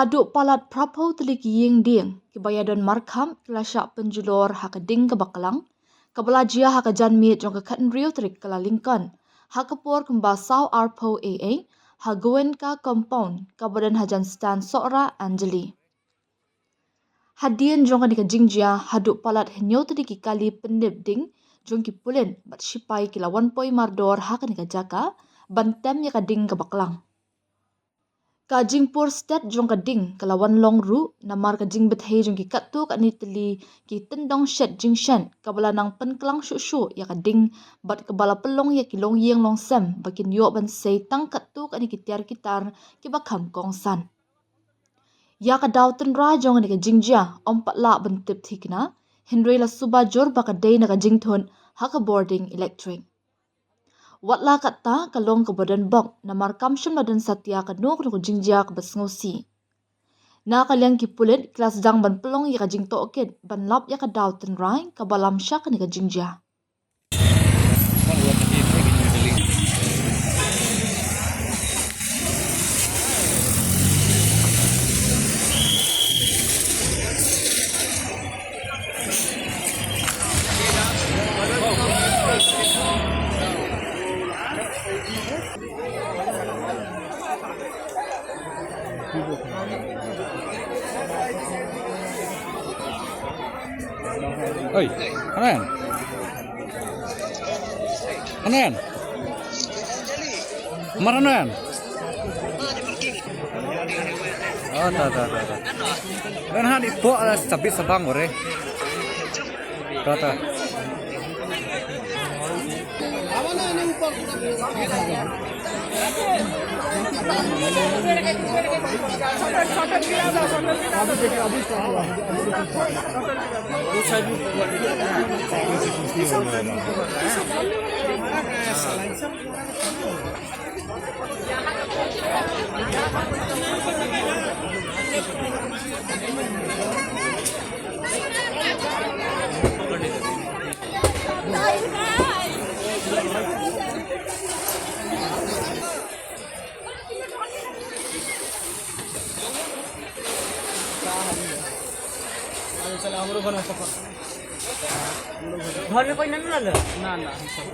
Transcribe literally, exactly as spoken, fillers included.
Haduh palat phraphew tylli ki ïing dieng kiba ïadon markhap ki la shah pynjulor ha ka ding kaba klang, kaba la jia ha ka janmiet jong ka khathynriew tarik Kyllalyngkot, ha ka por kumba saw arphew A A, ha Goenka Compound, kaba don hajan stand Sohra Anjali. Hadien jong kane ka jingjia, haduh palat hynñiew tylli ki kali pyndep ding jong ki pulit bad sipai ki la wan poi mardor ha kane ka jaka ban tem ïa ka ding kaba klang. Ka jingpur stet jong ka ding ka la wan long ruh namar ka jingbthei jong ki katto katne tylli ki tyndong shet jingshet, kaba la nang pynklang shuh shuh ïa ka ding bad kaba la pynlong ïa ki longïing longsem ba kin ïoh ban sei tang katto katne ki tiar ki tar kiba kham kongsan. Ïa ka daw tynrai jong kane ka jingjia ym pat lah ban tip thikna, hynrei la suba jur ba ka dei na ka jingthut ha ka bording elektrik. Wat la katta, ka long kaba don bok namar kam shym la don satia kano kano ka jingjia kaba sngewsih. Na ka liang ki pulit ki la sdang ban pynlong ïa ka jingtohkit ban lap ïa ka daw tynrai kaba lam sha kane ka jingjia. Oi, Anan. Anan. Mar Anan. Oh, ta, ta, ta, ta. Kan ha di pok la sabit sabang ore. Ta, ta. घर में कोई नहीं मिला? ना, ना, हम सब।